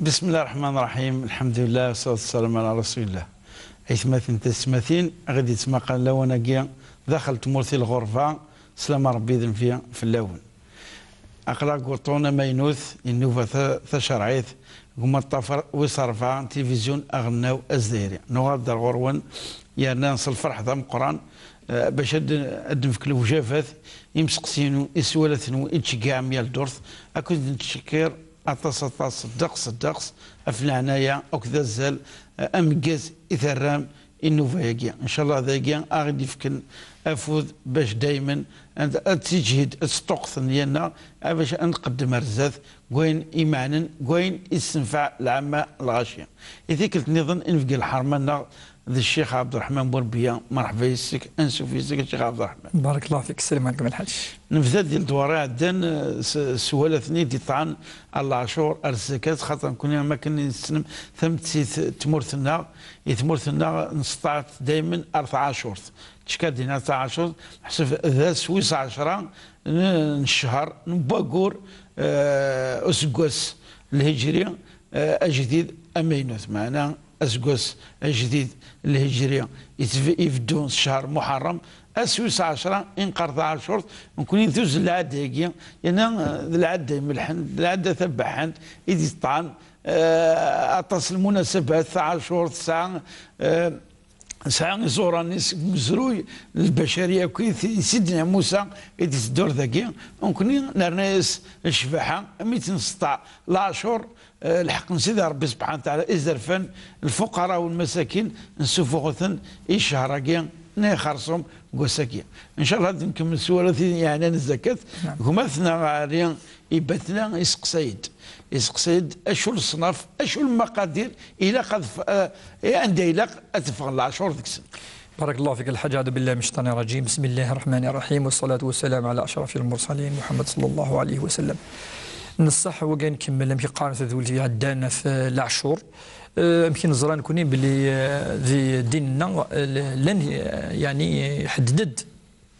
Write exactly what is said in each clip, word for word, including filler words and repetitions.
بسم الله الرحمن الرحيم. الحمد لله والصلاة والسلام على رسول الله. Aytmaten d taysetmatin, ɣid yettmaqal lawan-agi daxel tmurt i lɣerba, slama Rebbi d nnfi fell-awen. Aql-aɣ deg wuṭṭun amaynut, i nnuba ta-, tacerɛit, deg umaṭṭaf wis ṛebɛa n tilivizyu aɣelnaw azzayri. Nuɣal-d ar ɣur-wen, yerna s lferḥ d ameqqran, eh, bac ad, ad d-nefk lewjabat, imseqsiyen, i swalaten i d-tceggɛem yal ddurt, akked nettcekkir aṭas, aṭas, ddeqs, ddeqs, ɣef leɛnaya akked azal, eh, ameggaz i terram i nnuba-agi. Ncallah dagi a ɣ-d-ifken afud bac daymen ad, ad tiǧhid, ad teṭṭuqt nneyya-nneɣ, a bac ad nqeddem ar zdat deg wayen imeɛnen, deg wayen i tessenfeɛ lɛamma lɣaci. I tikkelt nniḍen i nbegga lḥerma-nneɣ d Ccix Ɛebderreḥman Burbiya. Merḥba yes-k, ansuf yes-k a Ccix Ɛebderreḥman. بارك الله فيك، السلام عليكم الحاج. Nebda-d di ledwar iɛeddan, eh, s, s walat-nni d-iṭṭɛen ar leɛcur, ar zzakat, xaṭer nekkni am akken i nessnem tametti n tmurt-nneɣ, i tmurt-nneɣ nesṭaɛet daymen ar tɛacurt. Ticka dinna taɛacurt, ḥseb d ass wis ɛecra n, n ccher, n waggur, eh, useggas lhijri, eh, ajdid amaynut, meɛna aseggas ajdid lhijri itb-, ibeddu s ccher Muḥerrem, ass wis ɛecra i neqqar taɛacurt, nekkni ntuzzel lɛadda-agi, yerna, eh, d lɛadda imelḥen, d lɛadda tabaḥant i d-iṭṭɛen, eh, aṭas n lmunasabat, taɛacurt tesɛa, eh, tesɛa iẓuran-is deg umezruy n lbacariya akkit i Sidna Musa i d-iteddu ar dagi, nekkni nerna-yas ccbaḥa, mi tt-nesṭeɛ leɛcur, eh, lḥeqq n Sidi Ṛebbi subḥanahu wa taɛala, izerfan, lfuqara u lmasakin, nsufuɣ-ten i ccehṛ-agi n ixeṛṣum deg wass-agi. Ncallah ad nkemmel s walat i yeɛnan zzakat. Naam. Gma-tneɣ Ɛli Ibatna iseqsay-d, iseqsay-d acu leṣnaf, acu lmaqadir ilaq ad f-, eh, anda ilaq ad teffɣen leɛcur deg-sen. بارك الله فيك الحاج، أعوذ بالله من الشيطان الرجيم، بسم الله الرحمن الرحيم، والصلاة والسلام على أشرف المرسلين محمد صلى الله عليه وسلم. Nṣeḥ wagi nkemmel amek i qqaren tadwilt iɛeddan ɣef leɛcur. Eh, amek i neẓra nekkni belli, eh, di ddin-nneɣ, eh, llan, eh, yeɛni, iḥedded-d,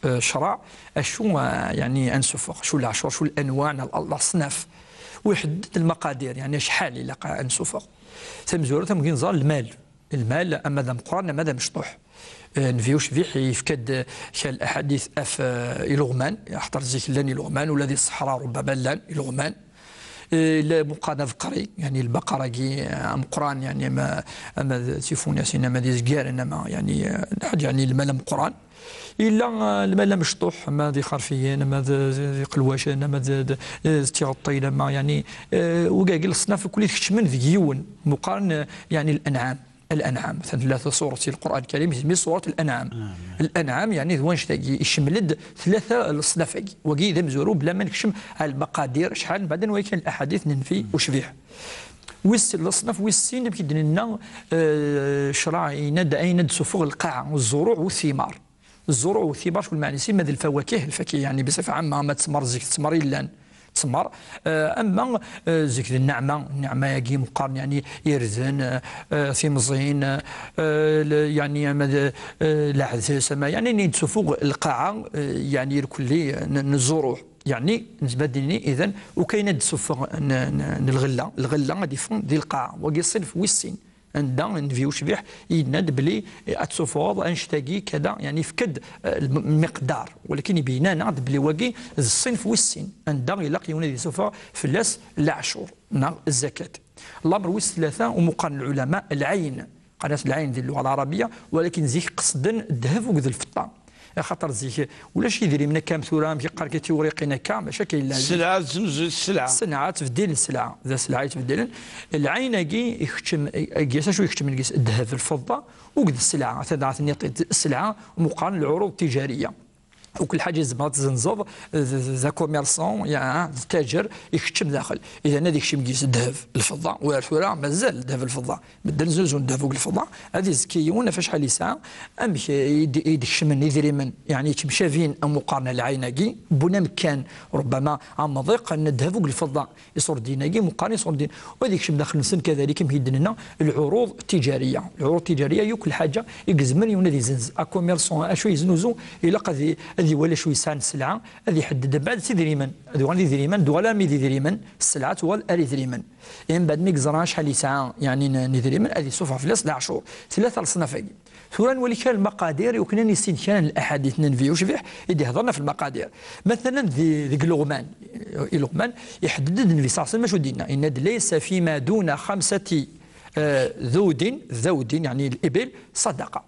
eh, ccreɛ acu, eh, yeɛni ad nsuffeɣ, acu leɛcur, acu lanwaɛ n leṣnaf, u iḥedded-d lmaqadir, yeɛni acḥal ilaq ad nsuffeɣ. Tamezwarut, amek i neẓra lmal. Lmal, ama d ameqqran, ama d amecṭuḥ. Eh, Nnbi ucbiḥ yefka-d, eh, kra n laḥadit ɣef, eh, iluɣman, axaṭer zik llan iluɣman, ula di ṣṣeḥra rubbama llan iluɣman. Eh, la meqqran abeqri, yeɛni lbaqer-agi, eh, ameqqran, yeɛni ama, ama d tifunasin, ama d izgaren, ama, yeɛni, eh, lḥaǧa, yeɛni lmal ameqqran. Yella, eh, lmal amecṭuḥ, ama d ixerfiyen, ama d, d, d iqelwacen, ama d, d, eh, d tiɣeṭṭin, ama, yeɛni, eh, wigagi leṣnaf akk i keččmen deg yiwen, meqqaren, eh, yeɛni lanɛam. Al-Anɛam. Atan tella tasuret si Lqur'an Lkarim, isem-is Surat Al-Anɛam. Al-Anɛam, yeɛni d wanect-agi, icemmel-d tlata leṣnaf-agi. Wagi d amezwaru, bla ma nekcem ar lmaqadir, acḥal, mbeɛd anwa kan laḥadit n Nnbi ucbiḥ. Wis, leṣnaf wis sin, amek i d-nenna, eh, ccreɛ, yenna-d ayen ad d-suffeɣ lqaɛa, ẓẓuruɛ u thimar. Ẓẓuruɛ u thimar, cku lmeɛna-is, ma d lfawakih, lfakih, yeɛni, biṣifa ɛamma, ama d ttmer, zik ttmer yellan, ttmer, eh, ama, eh, zik d nneɛma, nneɛma-agi meqqaren, yeɛni, irden, eh, eh, timẓin, eh, eh, l-, yeɛni, ama d, eh, leɛdes, ama, yeɛni, ayen i d-suffeɣ lqaɛa, eh, yeɛni, irkelli, eh, n, n ẓẓuruɛ. Yeɛni, nezmer ad d-nini, idan, ukayen ad d-suffeɣ n, n, n lɣella, lɣella ad iffeɣ di lqaɛa. Wagi ṣṣinf wis sin. Anda Nnbi ucbiḥ yenna-d belli ad tsuffɣeḍ annect-agi kada, yeɛni yefka-d, eh, lm-, lmiqdar, walakin ibeyyen-aneɣ-d belli wagi d ṣṣinf wis sin, anda ilaq yiwen ad yessufeɣ fell-as leɛcur neɣ zzakat. Lamer wis tlata, umi qqaren lɛulama lɛayn, qqaren-as lɛayn di lluɣa lɛarabiya, walakin zik qesden ddheb akked lfeṭṭa. Axaṭer zik ulac idrimen akka am tura, amek i qqaren, akka tiwriqin akka, mačči akka yella. Sselɛa teznuzu sselɛa. Sselɛa, ttbeddil n sselɛa. D sselɛa yettbeddilen. Lɛayn-agi ikeččem, agi acu ikeččmen deg-s? Ddheb, lfeḍḍa, akked sselɛa. Atan daɣ tenniḍ-id sselɛa, umi qqaren lɛuruḍ tijariya. Akk lḥaǧa i tzemreḍ ad tzenzeḍ, d, d, d akummersan, ya, d ttaǧer, ikeččem daxel. Idan ad ikcem deg-s ddheb, lfeḍḍa, u ar tura mazal ddheb, lfeḍḍa. Medden zuzun ddheb akked lfeḍḍa, ad izekki yiwen ɣef acḥal yesɛa, amek i d-, i d-kecmen idrimen, yeɛni yettemcabin am uqqaren lɛayn-agi, n win amekkan, rubbama amḍiq n ddheb akked lfeḍḍa, iṣurdiyen-agi, meqqaren iṣurdiyen, u ad ikcem daxel-nsen kadalik, amek i d-nenna, lɛuruḍ tijariya. Lɛuruḍ tijariya, yakk lḥaǧa i yezmer yiwen ad izenz, akummersan, acu yeznuzu, ilaq ad i-, ad ad iwali acu yesɛan sselɛa, ad iḥedded mbeɛd s idrimen. Ad uɣalen d idrimen, ad uɣal armi d idrimen, sselɛa tuɣal ar idrimen. Mbeɛd mi yeẓra acḥal yesɛa, yeɛni, n, n idrimen, ad isuffeɣ fell-as leɛcur. Tlata leṣnaf-agi. Tura nwali kra n lmaqadir, i wakken ad nissin kra n laḥadit n Nnbi ucbiḥ i d-ihedren ɣef lmaqadir. Matalen, di, deg Luɣman, i Luɣman, iḥedded Nnbi ṣalla Llahu ɛalayhi wa sallam acu d-yenna. Yenna-d: "Laysa fima duna xamsati, eh, dawdin", dawdin, yeɛni l-ibil, ṣadaqa.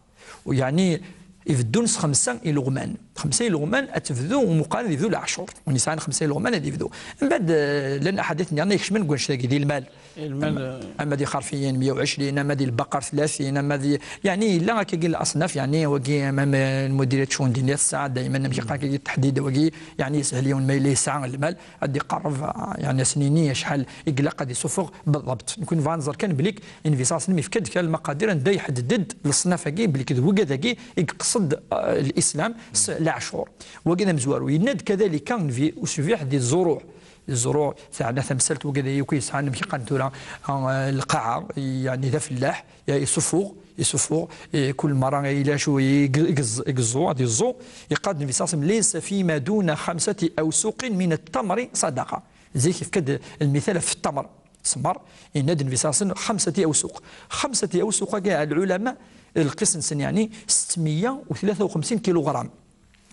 U yeɛni, ibeddun s xemsa iluɣman. Xemsa iluɣman, ad tebdu, u meqqar ad yebdu leɛcur. Win yesɛan xemsa iluɣman, ad yebdu. Mbeɛd, eh, llan aḥadit nniḍen ikecmen deg wannect-agi, di lmal. Lmal, ama, eh, ama di xerfiyen meyya u ɛecrin, ama di lbaqer tlatin, ama di, yeɛni, yella akkagi laṣnaf, yeɛni, wagi, ama, ama lmudirat n ccun diniyya tesɛa dayman, amek iqqar akkagi, teḥdid wagi, yeɛni, yeshel yiwen ma yella yesɛa lmal, ad d-iqerreb, ah, yeɛni, ad s-nini acḥal i ilaq ad isuffeɣ بالضبط. Nekni nebɣa ad nẓer kan belli Nnbi ṣalla Llahu ɛalayhi wa sallam yefka-d kra n lmaqadir anda iḥedded-d leṣnaf-agi, belli d wigad-agi i yeqsed, ah, lislam s leɛcur. Wagi d amezwaru. Yenna-d kadalika Nnbi ucbiḥ di ẓẓuruɛ. Ẓẓuruɛ teɛna tamsalt wigad-agi akk yesɛan, amek iqqaren tura, ah, lqaɛa, yeɛni d afellaḥ, ya, isuffuɣ, isuffuɣ, eh, kul mara yella acu i, i, i, iẓẓu, ad iẓẓu, yeqqar-d Nnbi ṣalla Llahu ɛalayhi wa sallam: "Laysa fima duna xamsati awsuqin min at-tamri sadaqa." Zik yefka-d lmital ɣef ttamr, ttmer, yenna-d Nnbi ṣalla Llahu ɛalayhi wa sallam: "Xamsati awsuq." Xamsati awsuq-agi, lɛulama, lqis-nsen, yeɛni, ستمية وثلاثة وخمسين kilugram.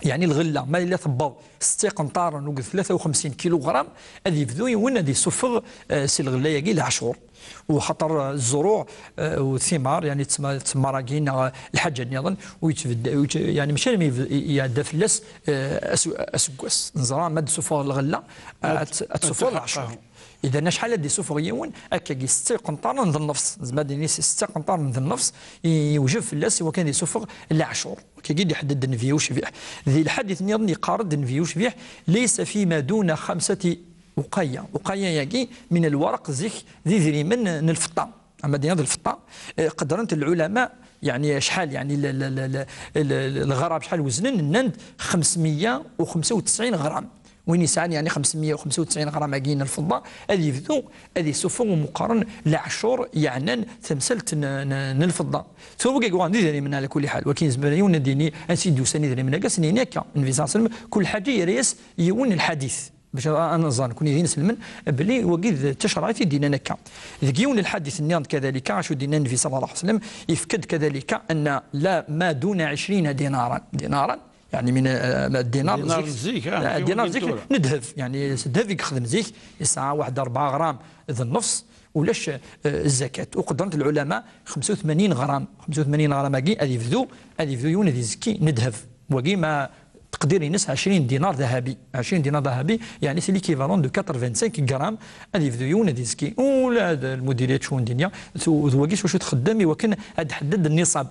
Yeɛni lɣella, ma yella tewweḍ setta iqenṭaren u tlata u xemsin kilugram, ad yebdu yiwen ad isuffeɣ, eh, si lɣella-agi leɛcur. U xaṭer, eh, ẓẓuruɛ, eh, u thimar, yeɛni ttma-, ttemmar-agi neɣ, eh, lḥaǧa nniḍen, u yettbedd-, u yett-, yeɛni mačči almi yeb-, i-, iɛedda fell-as, eh, asu-, aseggas. Neẓra ma d-tessuffuɣ lɣella, eh, ad, ad tessuffuɣ leɛcur. Idan acḥal ad d-isuffeɣ yiwen, akkagi setta iqenṭaren d nnefṣ. Nezmer ad d-nini setta iqenṭaren d nnefṣ, i-, yewjeb fell-as i wakken ad isuffeɣ leɛcur. Akkagi i d-iḥedded Nnbi ucbiḥ. Di lḥadit nniḍen yeqqar-d Nnbi ucbiḥ: "Laysa fima duna xamsati uqaya." Uqaya-agi min lwaraq, zik d idrimen n lfeṭṭa. Ama d-iniḍ lfeṭṭa, eh, qedren-t lɛulama, yeɛni acḥal, yeɛni l-, l-, lɣram acḥal weznen, nnan-d خمسمية وخمسة وتسعين ɣram. Win yesɛan, yeɛni, خمسمية وخمسة وتسعين ɣram-agi n lfeṭṭa, ad yebdu ad isuffeɣ umeqqran leɛcur yeɛnan tamsalt n, n, n lfeṭṭa. Tura wigi yuɣalen d idrimen ɛla kulli ḥal, wakin yezmer yiwen ad d-yini ansi d-usan idrimen-agi, ad sen-yini akka. Nnbi ṣalla Llahu ɛalayhi wa sallam, kul ḥaǧa yerra-yas yiwen n lḥadit. Bac ad, ad nẓer nekni d inselmen, belli wagi d tacerɛit i d-yennan akka. Deg yiwen n lḥadit nniḍen kadalika, acu d-yenna Nnbi ṣalla Llahu ɛalayhi wa sallam, yefka-d kadalika anna la ma duna ɛecrin dinaran. Dinaran, yeɛni min, eh, dinar zik, ah, eh, dinar zik n ddheb, yeɛni s ddheb i yexdem zik, yesɛa waḥed rebɛa ɣram d nnefṣ, ulac, eh, zzakat. U qedren-t lɛulama xemsa u tmanyin ɣram, xemsa u tmanyin ɣram-agi ad yebdu, ad yebdu yiwen ad izekki n ddheb. Wagi ma teqdir-ines ɛecrin dinar dahabi. Ɛecrin dinar dahabi, yeɛni c'est l'équivalent de quatre-vingt-cinq grammes, ad yebdu yiwen ad izekki. Ula d lmudiriyat n ccun dinniya, d wagi s wacu txeddem i wakken ad d-tḥedded nniṣab.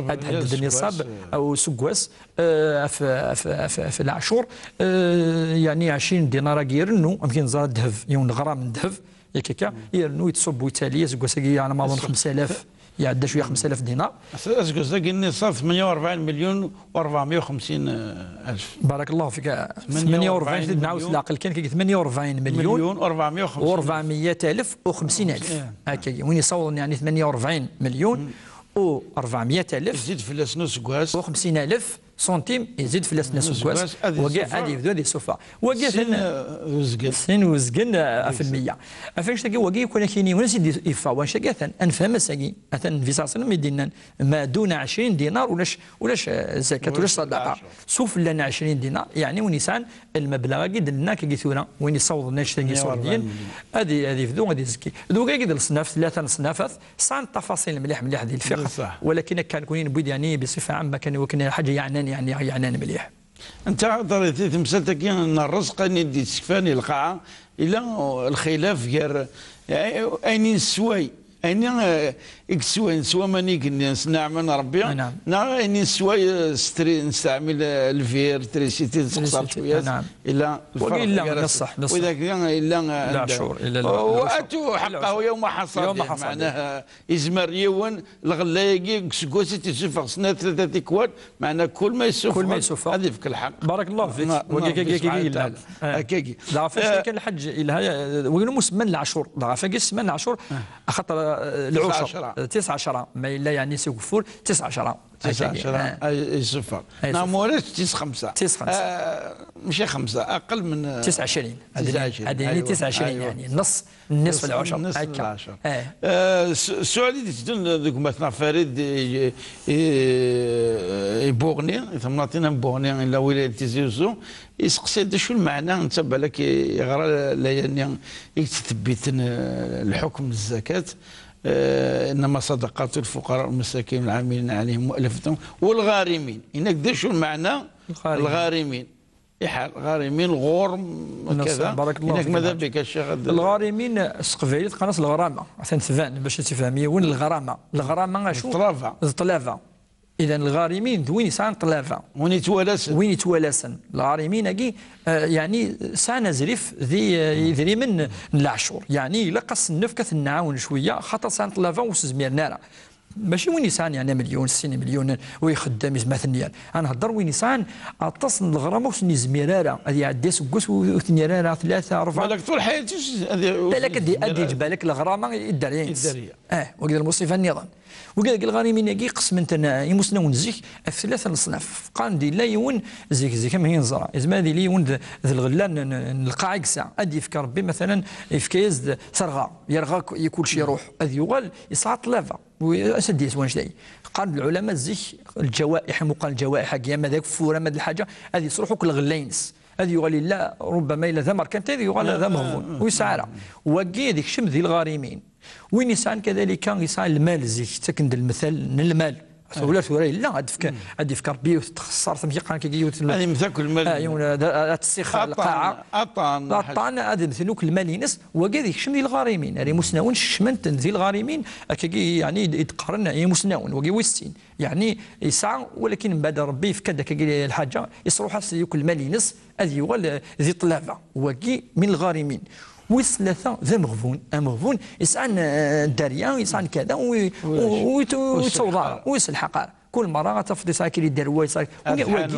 Ad d-tḥedded nniṣab, eh, useggas, eh, ɣef, ɣef, ɣef, ɣef leɛcur, eh, yeɛni ɛecrin dinar-agi irennu, amek i neẓra ddheb, yiwen n leɣram n ddheb, yak akka, irennu yettṣubbu yettali, aseggas-agi yeɛni maḍun xemsa alaf, iɛedda cwiya xemsa alaf dinar. Aseggas-agi nniṣab ثمانية وأربعين مليون وأربعمية وخمسين ألف. بارك الله فيك. ثمانية وأربعين، نعاود leɛqel kan, كي ثمانية وأربعين مليون، مليون وأربعمية وخمسين ألف. وأربعمية ألف وخمسين ألف. إيه. هكا، وين يصور يعني ثمانية وأربعين مليون و أربعمية ألف. يزيد في الأسنو سكواس. و خمسين ألف سنتيم يزيد في الأسنو سكواس. هذه وكاع الصفة. هذه يبدو هذه الصفة. وكاع سين، ثن-، آه، وزقن. سين وزقن، آه، في المية. عفاش تلقى وكاع يكون كاين وناس يدي يفا، واش تلقى ثن، أنفهم ساقي. أثن في ساسن مدينة ما دون عشرين دينار ولاش، ولاش، آه، زكاة، ولاش صدقة. سوف لنا عشرين دينار، يعني ونسان المبلغ قد لنا كي ثورة، وين يصوض الناس تاني مية وأربعين صوردين. مليون. هذه، هذه فدو، هذه زكي. دوكا قد الصناف، ثلاثة صنافات، صان التفاصيل مليح، مليح ديال الفقه. بصح. ولكن كان كونين بود، يعني، بصفة عامة، كان وكان حاجة يعنان، يعني، يعنان مليح. انت هضرتي تمثلتك ان الرزق ان يدي تسكفاني القاعة الى الخلاف غير، يعني، اين السوي؟ Ayen, eh, i yeswan s waman igenni s nneɛma n Ṛebbi, نعم. Neɣ ayen i neswa, eh, s tri-, nesteɛmil, eh, lvir, trisiti, tseqsar trisiti, cwiya, نعم. Ila lferq. Wagi illa, gar-asen. نصح، نصح. Wagi illa, eh, العشور، illa العشور. وآتوا حقه يوم حصاده. يوم حصاده. Meɛnaha, yezmer yiwen, lɣella-agi, deg useggas i t-isuffeɣ snat, tlata tikwal, meɛna kul ma yessuffeɣ, كل ما يسوفق. Ad yefk lḥeqq. بارك الله فيك. Ma-, وكاكي، Ṛebbi كاكي سبحانه يلا. وتعالى. Eh. Akkagi. Dɣa ɣef wannect-agi kan lḥaǧ yelha, eh, win umi semman leɛcur. Dɣa ɣef wagi semman leɛcur, axaṭer, eh, lɛucur, تسعة عشر. Eh, تسعة عشر. Ma yella, yeɛni, s ugeffur, تسعة عشر. تسعة عشر. Ay, ay, yesseffeɣ. Neɣ ma ulac tis xemsa. Tis xemsa. Ah, mačči xemsa, aqel min, ah, tis ɛecrin. Ad nini tis ɛecrin, aywa. Tis ɛecrin, aywa. Yeɛni نص, نصف العشر. نصف العشر. Ah, s-, Suɛli d-iteddun deg umatneɣ Farid i, i, i Buɣni, i temnaḍt-in am Buɣni, illa wilaya Tizi Uzzu, yesteqsa-d acu lmeɛna, netta balak yeɣra layani i yetttebbiten, eh, lḥukm n zzakat, eh, إنما الصدقات للفقراء والمساكين والعاملين عليهم والمؤلفة والغارمين. Yenna-k d acu lmeɛna? Lɣarimin. Lɣarimin. Iḥar, lɣarimin, lɣurm, كذا. بارك الله فيك الحاج. Yenna-k ماذا بك الشيخ؟ Lɣarimin, s teqbaylit qqaren-as lɣrama. Atan tban, bac ad tifhem yiwen, lɣrama. Lɣrama acu? D ṭṭlaba. D ṭṭlaba. Idan, lɣarimin d win yesɛan ṭṭlaba. Win yettwalasen. Win yettwalasen. Lɣarimin-agi, eh, yeɛni sɛan azrif di, eh, idrimen n leɛcur. Yeɛni ilaq ad sen-nefk, ad ten-nɛawen cwiya, xaṭer sɛan ṭṭlaba ur s-zmiren ara. Mačči win yesɛan, yeɛni, amelyun, sin imelyunen, u ixeddem, izmer ad ten-yerr. Ad nhedder win yesɛan aṭas n leɣrama ur s-yezmir ara. Ad iɛeddi aseggas ur, ur ten-yerr ara, tlata, rebɛa. Balak ṭul ḥayat-is ad, ur balak ad, ad yeǧǧ balak leɣrama i dderya-ines. I dderya. Eh, wagi d lmuṣifa nniḍen. Wigi deg lɣarimin-agi qesmen-ten, eh, imusnawen zik ɣef tlata n leṣnaf. Qqaren-d yella yiwen zik, zik am neẓra. Yezmer ad yili yiwen d, d lɣella n, n, n lqaɛa i yesɛa. Ad d-yefk Rebbi, matalan, yefka-yas-d terɣa, yerɣa k-, kulci iruḥ. Ad yuɣal yesɛa ṭṭlaba. Wi-, as ad d-yeswa annect-agi. Qqaren-d lɛulama zik, lǧawaiḥ, am uqal lǧawaiḥ-agi, ama d ageffur, ama d lḥaǧa, ad yesruḥ akk lɣella-ines. Ad yuɣal yella, rubbama yella d amerkanti, ad yuɣal d ameɣbun. Ur yesɛi ara. Wagi ad ikcem di lɣarimin. Win yesɛan kadalika, yesɛa lmal zik, ttaken-d lmethal n lmal. Ula tura yella, ad d-fk-, ad d-yefk Rebbi yiwet n txessart, amek i qqaren kagi yiwet n... Ad yemmet akk lmal. Ah, yiwen, ad, ad tessix lqaɛa. Aṭan, aṭan. Aṭan, ad mmten akk lmal-ines, wagi ad yekcem di lɣarimin. Ar imusnawen kecmen-ten di lɣarimin, akkagi, yeɛni, i d-, i d-qqaren imusnawen, wagi wis sin. Yeɛni, yesɛa, walakin mbeɛd Rebbi yefka-d akkagi lḥaǧa, yesruḥ-as akk lmal-ines, ad yuɣal, eh, di ṭṭlaba. Wagi min lɣarimin. Wis tlata d ameɣbun. Ameɣbun yesɛan, eh, dderya, yesɛan kada, ur, ur, ur, ur yettaweḍ ara, ur yesselḥaq ara. Kul merra ad tafeḍ yesɛa kra i dderwa, yesɛa, wagi, wagi,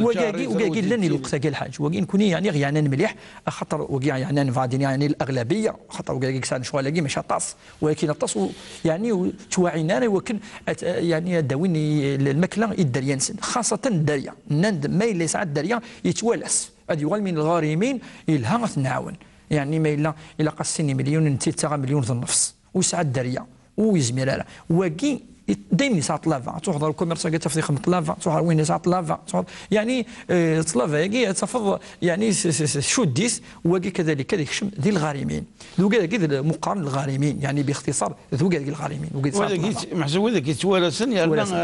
wagi, wagi llan i lweqt-agi a lḥaǧ. Wagi nekni, yeɛni, ɣ-yeɛnan mliḥ, axaṭer wagi yeɛnan, bɣa ad iniɣ, yeɛni, l-aɣlabiya, axaṭer wagi yesɛan lecɣal-agi mačči aṭas. Walakin aṭas ur, yeɛni, ur ttwaɛin ara i wakken ad, yeɛni, ad d-awin i, l-, lmakla i dderya-nsen, xaṣatan dderya. Nnan-d ma yella yesɛa dderya, yettwalas. Ad yuɣal min lɣarimin, yelha ad t-nɛawen. Yeɛni ma yella ilaq-as sin imelyunen, netta yettaɣ amelyun d nnefs. Ur yesɛa dderya, ur yezmir ara. Wagi, i-, daymen yesɛa ṭṭlaba. Ad truḥeḍ ɣer ukumers-agi, ad tafeḍ ixdem ṭṭlaba, ad truḥeḍ ɣer win yesɛa ṭṭlaba, ad truḥeḍ, yeɛni, eh, ṭṭlaba-agi ad tafeḍ, yeɛni, s-, s-, s-, tcudd-it, wagi kadalik ad yekcem di lɣarimin. D wigad-agi d lmuqar n lɣarimin, yeɛni, bixtiṣar, d wigad-agi lɣarimin, wigad yesɛa ṭṭlaba. Meḥsub wid-agi yettwalasen, yerna, yettwalasen,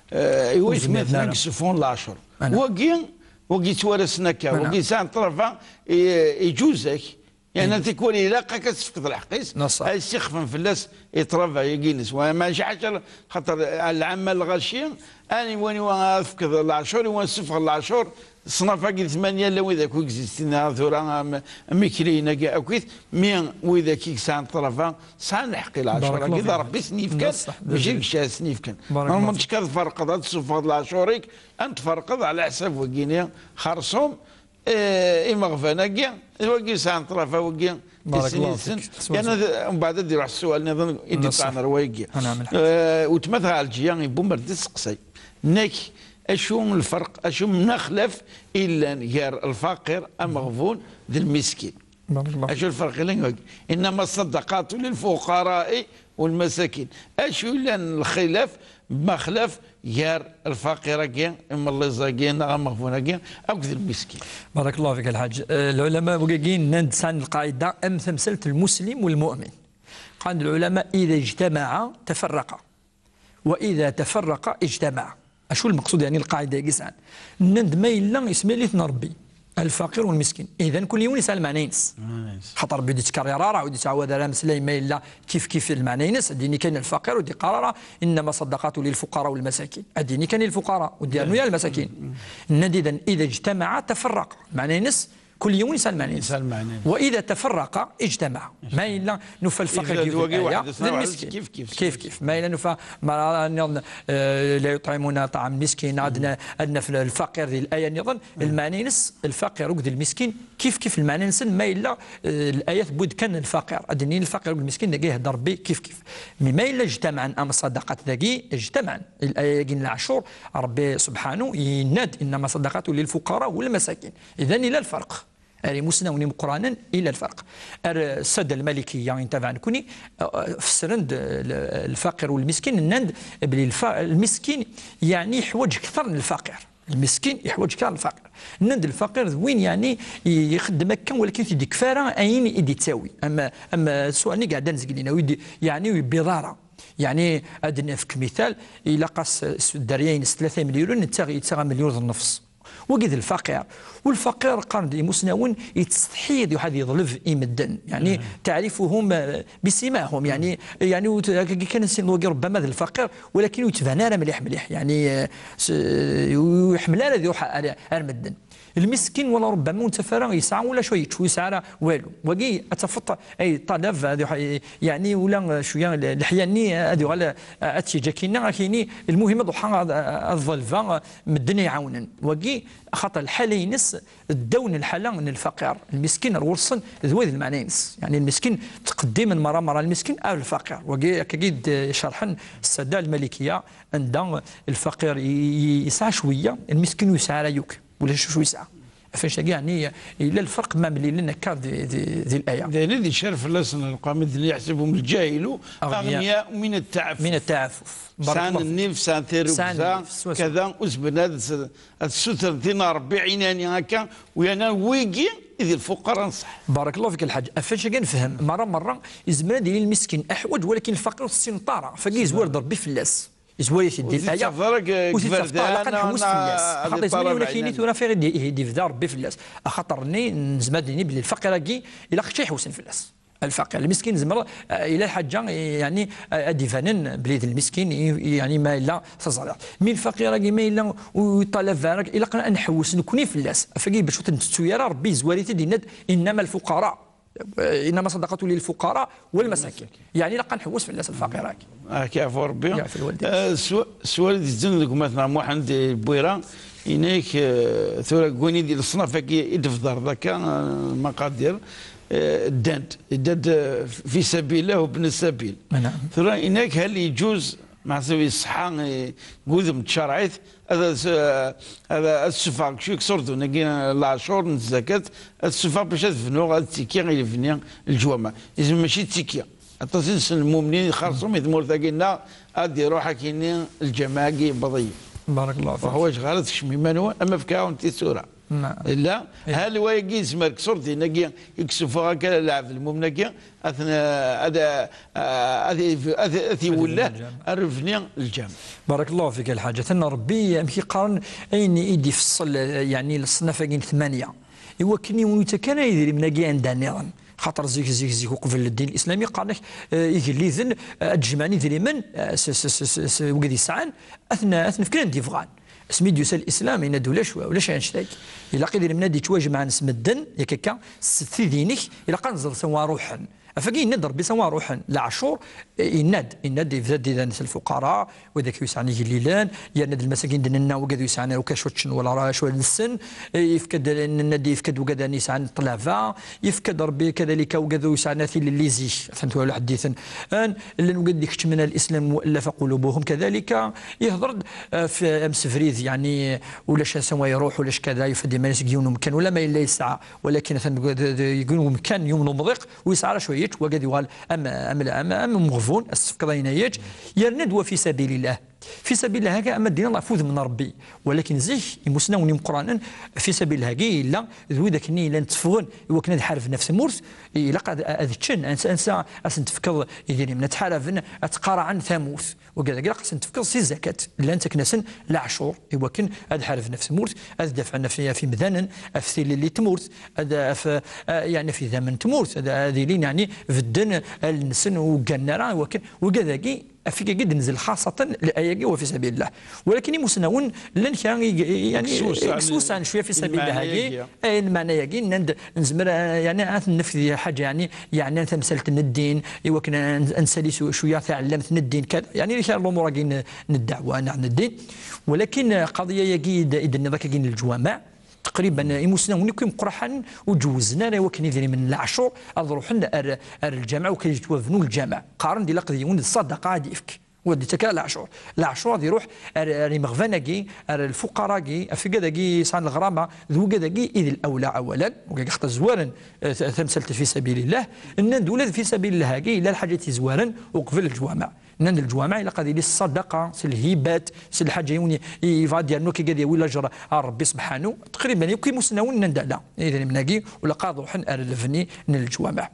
eh, eh, i wayt mi yesfun leɛcur. Wagi, wagi yettwalasen akka, wagi yesɛan ṭṭlaba, i-, iǧuz-ak. Yeɛni, tikwal ilaq-ak ad tefkeḍ lḥeqq-is, ad ssixfen fell-as i ṭṭlaba-agi-ines. Wa, maca ḥaca, xaṭer lɛamma lɣaci, ani wani wa ad tefkeḍ leɛcur, i wa ad tessufɣeḍ leɛcur, ṣṣnaf-agi d tmanya, llan widak ur existin ara tura, am, am ikliyen-agi akkit, mi widak i yesɛan ṭṭlaba, sɛan lḥeqq i leɛcur-agi, d Rebbi i sen-yefkan, mačči d ccah i sen-yefkan. Normalement, tcekkaḍ tferqeḍ, ad tessufɣeḍ leɛcur-ik, ad tferqeḍ ɛla ḥsab wagini, xerṣum, Eh, imeɣban-agi, d wagi yesɛan ṭṭlaba, wagi, barakallahu fik. Yerna d-, mbeɛd ad d-iruḥ sswal nniḍen i d-iṭṭɛen ar wayagi. Eh, weltma-tneɣ Ɛelǧiya n Bumerdi tesseqsay. Nnek, acu n lferq, acu n axlaf i yellan gar lfaqir, ameɣbun, d lmiskin? Barakallahu fik. Acu lferq i yellan deg wagi? إنما الصدقات للفقراء والمساكين. Acu yellan lxilaf, maxlaf, gar lfaqir-agi, imellaẓ-agi, neɣ ameɣbun-agi, akked lmiskin. Barakallahu fik, a lḥaǧ. Eh, lɛulama wigi nnan-d sɛan lqaɛida am tamsalt n lmuslim u lmu'min. Qqaren-d lɛulama: إذا اجتمعا تفرقا، وإذا تفرقا اجتمعا. Acu lmeqsud, yeɛni, lqaɛida-agi sɛan? Nnan-d ma yella ismil-iten Rebbi, lfaqir u lmiskin. Idan, kul yiwen yesɛa lmeɛna-ines. Xaṭer Rebbi ur d-yettkerrir ara, ur d-yettɛawad ara ameslay ma yella kif kif lmeɛna-ines, ad d-yini kan lfaqir, ur d-yeqqar ara: إنما الصدقات للفقراء والمساكين. Ad d-yini kan i lfuqara, ur d-yernu ara lmasakin. Nnan-d idan, إذا اجتمعا تفرقا. Lmeɛna-ines, Kul yiwen yesɛa lmeɛna-ines. Yesɛa lmeɛna-ines. Wa ida tafarraqa ijtamaɛa. Ma yella nufa lfaqir deg yiwet n laya, d lmiskin. Kif kif. Kif kif. Ma yella nufa mara nniḍen, eh, la yuṭɛimuna ṭaɛam miskin, ad n-, ad naf lfaqir di laya nniḍen, lmeɛna-ines, lfaqir akked lmiskin, kif kif lmeɛna-nsen, ma yella, eh, laya tewwi-d kan lfaqir. Ad d-nini lfaqir akked lmiskin, dagi ihedder Rebbi kif kif. Mi ma yella ijtamaɛen am ṣadaqat dagi, ijtamaɛen. Laya-agi n leɛcur, Rebbi subḥanu yenna-d, innama ṣadaqatu lilfuqara walmasakin. Idan ila lferq. Ar imusnawen imeqqranen, ila lferq. Ar ssada lmalikiya intabaɛ nekni, eh, fessren-d, eh, lfaqir u lmiskin, nnan-d belli lfa-, lmiskin, yeɛni, yeḥwaǧ kter n lfaqir. Lmiskin yeḥwaǧ kter n lfaqir. Nnan-d lfaqir d win, yeɛni, i-, ixeddem akka, walakin ur t-id-ikfi ara ayen i d-ittawi. Am, am, eh, swaɛni iɛeddan zeglen, ur id-, yeɛni, ur yebbiḍ ara. Yeɛni, ad d-nefk mital, ilaq-as, eh, s dderya-ines tlata imelyunen, nettaɣ, yettaɣ amelyun d nnefs. Wagi d lfaqir. U lfaqir, qqaren-d imusnawen, yettsetḥi ad iruḥ ad yeḍleb i medden. Yeɛni, taɛrifuhum, eh, bisimahum. Yeɛni, yeɛni, ur t-, akka kan sin wagi, rubbama d lfaqir, walakin ur yettban ara mliḥ mliḥ. Yeɛni, eh, s-, ur iḥemmel ara ad iruḥ ar, ar medden. Lmiskin, wala rubbama ur nettaf ara, yesɛa ulac ur yečč, ur yesɛa ara walu. Wagi, ad tafeḍ, ay, ṭalab, ad iruḥ, yeɛni, ula, eh, cwiya, l-, leḥya-nni, eh, ad yuɣal, eh, ad tt-yeǧǧ akkinna, akini, lmuhim ad ruḥeɣ ad, ad ḍelbeɣ, eh, medden iɛawnen. Wagi, axaṭer lḥala-ines, ddaw n lḥala n lfaqir. Lmiskin ar ɣur-sen d wa d lmeɛna-ines. Yeɛni lmiskin ttqeddimen merra merra lmiskin ar lfaqir. Wagi akkagi d-cerḥen ssada lmalikiya, anda lfaqir i-, i-, yesɛa cwiya, lmiskin ur yesɛi ara yakk. Ulac acu yesɛa. Ɣef wannect-agi, yeɛni, yella lferq ma mlilen akka di, di, di laya. D ayen i d-icer fell-asen lqam i d-nni yeḥseb-hum lǧahilu, aɣniya, aɣniya min ttaɛaffuf. Min ttaɛaffuf. Sɛan nnif, sɛan tirrugza, sɛan nnif, swaswa. Kada, ur zmiren ad s-, ad ssutren tin n Rebbi ɛinani akka, u yerna wigi i d lfuqara n ṣṣeḥ. Barakallahu fik a lḥaǧ. Ɣef wannect-agi nefhem. Merra, merra, yezmer ad yili lmiskin aḥwaǧ, walakin lfaqir ur t-tessineḍ ara. Ɣef wagi yezwar-d Rebbi fell-as. Yezwar-it-id di laya. Ur t-id-tafeḍ ara deg iberdan, ilaq ad nḥewwes fell-as. Axaṭer yezmer yiwen ad k-yini tura fiɣ i d-, i d-ibda Rebbi fell-as. Axaṭer-nni nezmer ad d-nini belli lfaqir-agi ilaq kečč ad iḥewsen fell-as. Lfaqir, lmiskin, nezmer, eh, ila lḥaǧa, eh, yeɛni, eh, ad d-ibanen belli d lmiskin, i, i, yeɛni ma yella teẓriḍ. Mi lfaqir-agi ma yella ur yeṭṭalab ara, ilaq ad nḥewwes nekni fell-as. Ɣef wagi bac ur t-nettettu ara, Rebbi yezwar-it-id, yenna-d, innama lfuqara. Innama ṣadaqatu lilfuqara walmasakin. Yeɛni ilaq ad nḥewwes fell-as lfaqir-agi. Ad k-yeɛfu Rebbi. Yeɛfu lwaldin. Eh, s-, swal i d-yezzin deg umatneɣ Muḥend Bwira, yenna-ak, eh, tura deg win i d leṣnaf-agi i d-tebderḍ akka, eh, maqadir, eh, ddant, ddant, eh, fi sabilillah u bni sabil. Naɛam. Tura yenna-ak hal yeǧuz Meḥsub iṣeḥḥa, eh, deg wudem n tcerɛit, ad, ad, ad, ad ssufɣeɣ kečč deg ṣurdun-agi n leɛcur, n zzakat, ad ssufɣeɣ bac ad bnuɣ, ad ttikkiɣ i lebni n leǧwameɛ. Izem mačči d ttikki. Aṭas i nessen lmumnin xerṣum i tmurt-agi-nneɣ, ad iruḥ akini lǧameɛ-agi yewweḍ-iyi. Barakallahu fik. Ur ḥwaǧeɣ ara ad tekcem iman-nwen, ama fkiɣ-awen tisura. Naɛam. Illa, eh, hal wayagi yezmer deg ṣurdin-agi i yessufeɣ akka lɛebd lmumen-agi, ad ten-, ad, ad, ad, ad t-iwelleh ar lebni n lǧameɛ. Barakallahu fik a lḥaǧ. Atan Rebbi, amek i qqaren, ayen i d-ifeṣṣel, eh, yeɛni leṣnaf-agi n tmanya. I wakken yiwen ur yettak ara idrimen-agi anda nniḍen. Xaṭer zik, zik, zik, uqbel ddin lislami, qqaren-ak, eh, igelliden, eh, ad d-jemɛen idrimen, eh, s, s, s, s, s wigad yesɛan, ad ten-, ad ten-fken anda i bɣan. Asmi d-yusa lislam, yenna-d ulac, ulac annect-agi. Ilaq idrimen ad d-ittwajemɛen s medden, yak akka, s tid-inek, ilaq ad neẓer s anwa ruḥen. Ɣef wagi yenna-d Rebbi s anwa ruḥen, leɛcur, eh, yenna-d, yenna-d yebda-d idan s lfuqara, wid akk yesɛan igellilen, yerna-d lmas-agi n d-nenna, wigad ur yesɛan ara akk acu ččen wala ara acu ad lsen, eh, yefka-d, nenna-d yefka-d wigad yesɛan ṭṭlaba, yefka-d Rebbi kadalika wigad ur yesɛan ara tilelli zik, atan tura lḥedditen, an, llan wigad ikeččmen al-islam mu'allafa qulubuhum kadalika, yehder-d, eh, ɣef amsebrid, yeɛni, ulac ass-a wa iruḥ, ulac kada, yufa-d iman-is deg yiwen umkan, wala ma yella yesɛa, walakin atan deg, deg, deg yiwen umkan, yiwen umḍiq, ur yesɛi ara acu yečč, wagad yuɣal am, am, am, am umeɣbun, ad s-tefkeḍ ayen ay yečč, yerna-d wa fi sabilillah. Fi sabilillah, haka ama d-tiniḍ ɣef wudem n Rebbi. Walakin zik, imusnawen imeqqranen, fi sabilillah-agi yella d widak-nni yellan tteffɣen i wakken ad ḥarben ɣef tmurt, ilaq ad, ad ččen, ansa, ansa ad sen-tefkeḍ idrimen, ad ttḥaraben, ad ttqaraɛen tamurt. Wigad-agi ilaq ad sen-tefkeḍ si zakat. Llan ttaken-asen leɛcur i wakken ad ḥarben ɣef tmurt, ad dafɛen ɣef, ɣef imdanen, ɣef tilelli n tmurt, ad, ɣef, eh, yeɛni ɣef idammen n tmurt, ad, ad ilin, yeɛni, bedden allen-nsen ur gganen ara i wakken. Wigad-agi Afik-agi d-nzel xaṣatan l-ayagi wa fi sabilillah. Walakin imusnawen llan kra i, i, yani, Iksusan, iksusan cwiya fi sabilillah-agi. Lmeɛna-agi. Ay, lmeɛna-agi, nnan-d nezmer, eh, yani, ad nefk di ḥaǧa, yani, yani, tamsalt n ddin, i wakken ad, ad nsali su-, cwiya taɛellamt n ddin, kada. Yani, kra lumuṛ-agi n, n ddeɛwa, neɣ n ddin. Walakin, eh, qadiya-agi i d-, i d-tenniḍ akka-agi n leǧwameɛ, taqriban, eh, imusnawen akk imeqraḥen ur ǧewwzen ara i wakken idrimen n leɛcur ad ruḥen ar, ar lǧameɛ, u kan yettwabnu lǧameɛ. Qqaren-d ilaq d yiwen d ṣṣadaqa ad yefk. Ur d-yettak ara leɛcur. Leɛcur ad iruḥ ar, ar imeɣban-agi, ar lfuqara-agi, ɣef wigad-agi yesɛan leɣrama, d wigad-agi i d lawla awalan, wigad-agi xaṭer zwaren, eh, ta-, tamsalt fi sabilillah. Nnan-d ula d fi sabilillah-agi yella lḥaǧa i t-izwaren uqbel leǧwameɛ. Nnan-d leǧwameɛ ilaq ad yili s ṣṣadaqa, s lhibat, s lḥaǧa yiwen i, i yebɣa ad yernu akka ad yawi lajer ar Rebbi sebḥanu. Taqriban yakk imusnawen nnan-d ala, idrimen-agi ur ilaq ad ruḥen ar lebni n leǧwameɛ.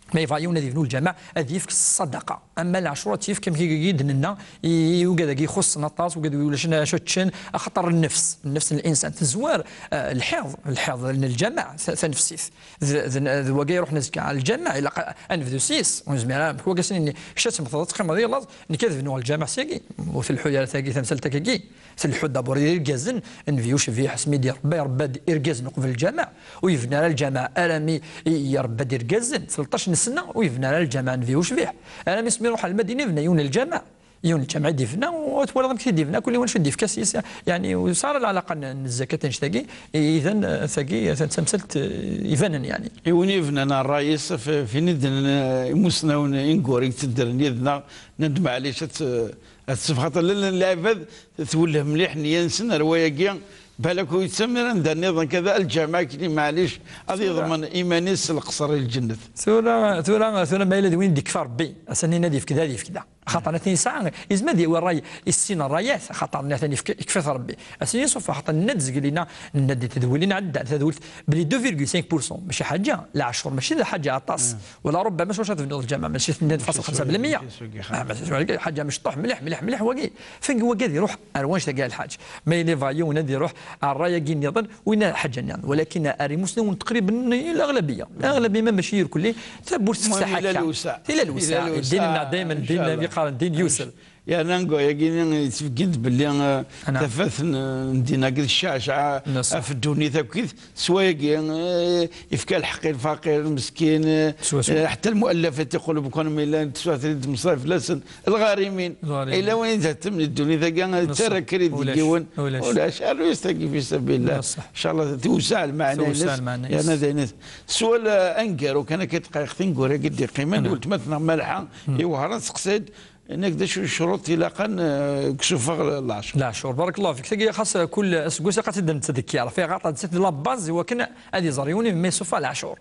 Ma yebɣa yiwen ad yebnu lǧameɛ, ad yefk s ṣṣadaqa. Ama leɛcur ad t-yefk, amek i d-nenna, i, i ugad-agi ixuṣṣen aṭas, ugad ulac acu ččen, axaṭer nnefs, nnefs n linsan tezwar, eh, lḥiḍ, lḥiḍ n lǧameɛ, ta-, tanefsit. D, d, d wagi iruḥen azekka ɣer lǧameɛ, ilaq a, a nebdu s-yes, ur nezmir ara, amek wagi asen-nni, kečč ad temmteḍ, ad teqqimeḍ i laẓ, nekk ad bnuɣ lǧameɛ syagi, ur tleḥḥu ara tagi, tamsalt-agi. Tleḥḥu d'abord i yirgazen, Nnbi ucbiḥ, asmi d-irebba, irebba-d irgazen uqbel lǧameɛ, ur yebni ara lǧameɛ armi i, irebba-d irgazen, tleṭṭac n ssna, ur yebni ara lǧameɛ Nnbi ucbiḥ. Armi asmi iruḥ ar Lmadina, yebna yiwen n lǧameɛ. Yiwen n lǧameɛ i d-yebna, u twalaḍ amek i d-yebna, kul yiwen acu d-yefka s-yes, yeɛni, ur yesɛi ara lɛalaqa n, n zzakat annect-agi, i, idan, eh, tagi, eh, d tamsalt, eh, ibanen, yeɛni. I win yebnan ṛṛay-is, f-, f-, fin i d-nnan, eh, imusnawen ineggura i yettedren yid-neɣ, nnan-d, maɛlic, ad t-, ad t-sefxaṭer. Llan lɛibad, twelleh mliḥ nniya-nsen ar wayagi, balak ur yettamen ara anda nniḍen kada, lǧameɛ akken, maɛlic, ad yeḍmen iman-is s leqṣer i lǧennet. Tura, tura, tura ma yella d win d-yekfa Rebbi, ass-nni ad yefk da, ad yefk da. Xaṭer atan yesɛa, yezmer ad yawi ṛṛay, issin ṛṛayat, xaṭer nniɣ-ten yefk-, yekfa-t Rebbi. Ass-nni ṣufeɣ, xaṭer nenna-d zgelina, nenna-d di tedwilin ɛeddan, tadwilt belli deux virgule cinq pour cent, mačči ḥaǧa, leɛcur, mačči d ḥaǧa aṭas. Wala ṛubbama s wacu ad tebnuḍ lǧameɛ, mačči tenniḍ faṣel xemsa belmeyya. Ah, mačči ḥaǧa mecṭuḥ mliḥ, mliḥ, mliḥ wagi. Fengi wagi ad iruḥ ar wanect-agi a lḥaǧ. Ma yella yebɣa yiwen ad iruḥ ar ṛṛay-agi nniḍen, winna ḥaǧa nniḍen. Walakin ar imusnawen taqriban, i laɣlabiya. Laɣlabiya ma mačči irkelli, tawwurt teftaḥ akka. Tila lewseɛ. Tila lewseɛ. Ddin-nneɣ daymen, ddin, mi qqaren ddin yusel. Yerna deg wayagi-nni yettbeggin-d belli, eh, tafat n, n ddin-agi d ccɛecɛa ɣef ddunit akkit, s wayagi, eh, yefka lḥeqq i lfaqir, lmeskin, eh, eh, ḥetta lmuallafat qulub, kan ma yella tesɛa trid tmeṣray fell-asen, lɣarimin. Lɣarimin. Yella win i d-hettem di ddunit-agi, eh, ttarra krid deg yiwen. Ulac. Ulac. Arut-as tagi fi sabilillah. Ncallah tewseɛ lmeɛna-ines. Tewseɛ lmeɛna-ines. Yerna d ayen, swal, eh, aneggaru kan akka dqayeq tineggura-agi d-iqqimen, weltma-tneɣ Malḥa i Wehran teqsay-d, Inna-k d acu ccruṭ ilaqen, eh, deg usufeɣ leɛcur. Leɛcur, barakallahu fik. Tagi xas kul aseggas ilaq ad tt-id-nettdekkir. Fi ɣaṭa d la base i wakken ad iẓer yiwen ma yessufeɣ leɛcur.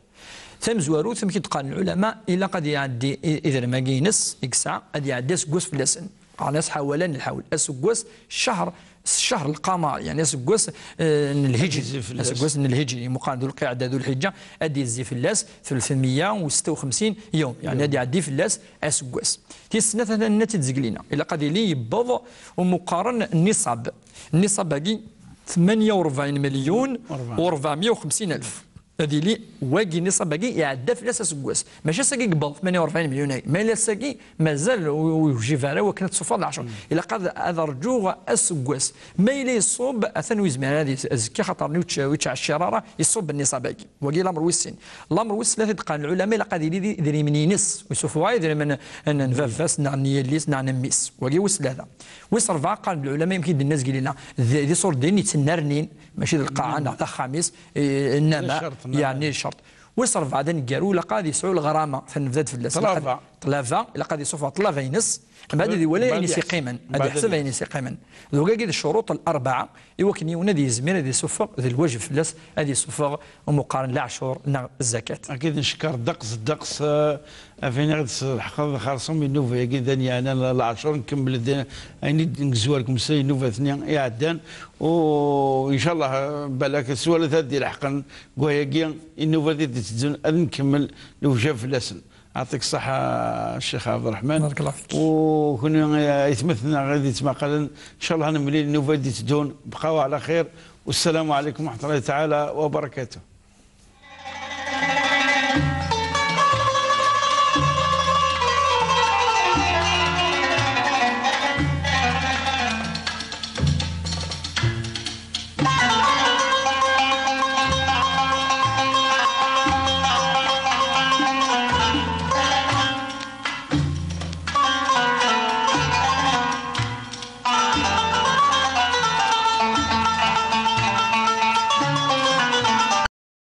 Tamezwarut, amek i d-qqaren lɛulama, ilaq ad iɛeddi i-, idrimen-agi-ines i yesɛa, ad iɛeddi aseggas fell-asen. Qqaren-as ḥawala n lḥawl. Aseggas, ccehr, s ccehr lqamar, yeɛni aseggas, eh, n lhijri. Ad yezzi fell-as. Aseggas n lhijri, imuqaren d ulqiɛda d ulḥiǧǧa, ad yezzi fell-as tlettmeyya u setta u xemsin yum, yeɛni ad iɛeddi fell-as aseggas. Tis snat, ad nett-id zeglina. Ilaq ad yili yewweḍ umuqaren nniṣab. Nniṣab-agi, tmanya u rebɛin milyun u rebɛemya u xemsin alef. Ad yili wagi nniṣab-agi iɛedda fell-as aseggas. Mačči ass-agi yewweḍ tmanya u rebɛin milyun-agi. Ma yella ass-agi, mazal ur, ur yejib ara wakken ad tṣufeḍ leɛcur. Ilaq ad, ad rǧuɣ aseggas. Ma yella yeṣṣub, atan ur yezmir ara ad yezzi azekka, xaṭer ur yettɛeccir ara, yeṣṣub nniṣab-agi. Wagi lamer wis sin. Lamer wis tlata, d-qqaren lɛulama, ilaq ad yili d idrimen-ines. Ur yessufeɣ ara idrimen n, n baba-s, neɣ n yelli-s, neɣ n mmi-s. Wagi wis tlata. Wis rebɛa, qqaren lɛulama, amek i d-nenna zgelina, d, d iṣurdiyen yettennernin, mačči d lqaɛa neɣ d axxam-is, eh, innama, yeɛni ccerṭ. Wis rebɛa d aneggaru, ilaq ad yesɛu leɣrama, tanebda-d fell-as. Ṭṭlaba. Ṭṭlaba, ilaq ad yessufeɣ ṭṭlaba-ines, mbeɛd ad iwali ayen i s-iqqimen, ad yeḥseb ayen i s-iqqimen. D wagi d ccuruṭ larbɛa, i wakken yiwen ad yezmir ad yessufeɣ, d lwajeb fell-as ad yessufeɣ umuqaren leɛcur neɣ zzakat. Akid ncekker ddeqs, ddeqs, eh, ɣef ayen i ɣ-d-tesleḥqeḍ xerṣum i nnuba-agi d ayen yeɛnan leɛcur, nkemmel d ayen i d-, nezwar deg umsay nnubat-nni iɛeddan, u ncallah, eh, balak s wala ad d-ileḥqen deg wayagi, i nnubat i d-itteddun ad nkemmel lewjab fell-asen. Ɛṭik ṣṣeḥḥa, Ccix Ɛebderreḥman. Barakallahu fik. U kunwi, eh, aytmaten-nneɣ i d-ittmaqalen, ncallah ad nemlil nnuba i d-itteddun, bqaw ɛla xir. Wassalamu ɛalaykum wa raḥmatullahi taɛala wa barakatuh.